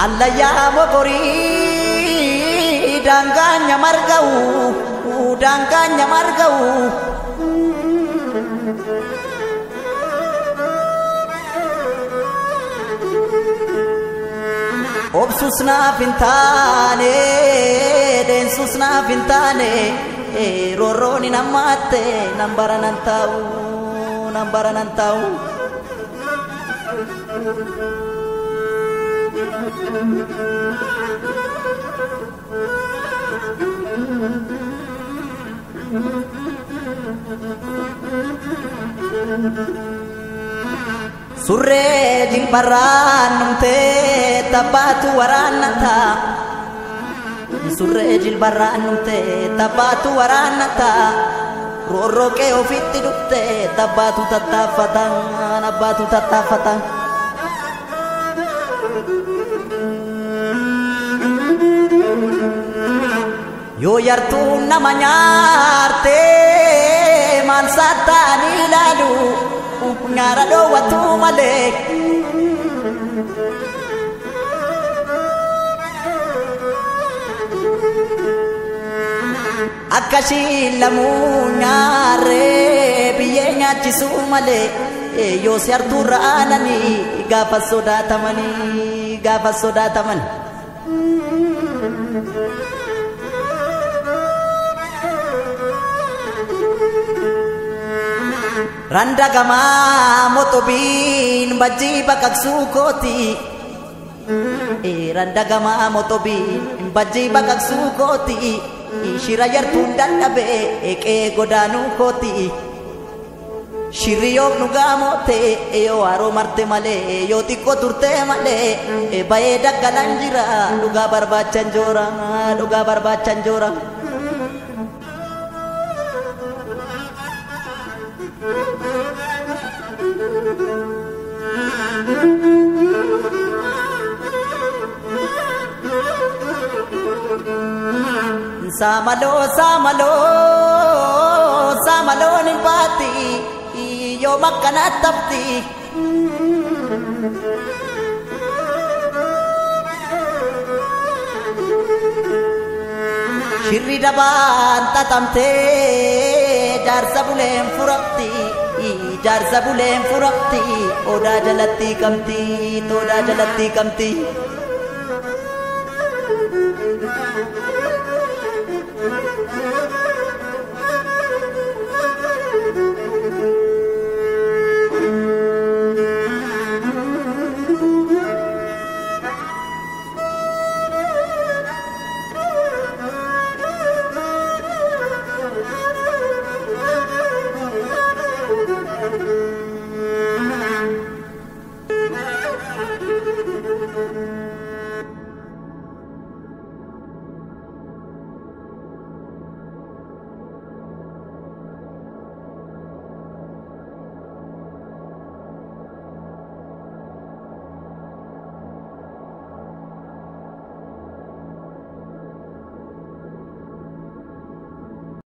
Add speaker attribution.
Speaker 1: Allayyaa mokorii daangaa marga'u daangaa marga'u. Obsuus naaf hin taane deensuus naaf hin taane roorroon hin hammaatte nan bara nan taa'u nan bara nan taa'u. Surree jilbarraan numtee tabbaatu waraannata. Surree jilbarraan numtee tabbaatu waraannata. Roorroo qe'ee ofitti dhuftee tabbaatu tattaaffata abbaatu tattaaffata. Yoo yartuun nama nyaarte maal saataanii ilaalu nyaara dhoowwatu malee. Akkasii lamuu nyaarree biyyee nyaachisuu malee yoo si hartuurra aananii gaafa sodaatamanii gaafa sodaataman. Randa gamaa motobiin bajjii baqaqsuu kooti. Randa gamaa motobiin bajjii baqaqsuu kooti. Shira yartuun dadhabee eeqee godaanuu kooti. Shirri yoo dhugaa mootee yoo haroo marte malee yoo xiqqoo turtee malee bayee daggalaan jira dhugaa barbaachan joora dhugaa barbaachan joora. Saamaloo saamaloo saamaloon hin baati yoo makkana tafti. Shirri dabaan xaxamtee jaarsa buleen furamti jaarsa buleen furamti odaa jalatti qabdi odaa jalatti qabdi.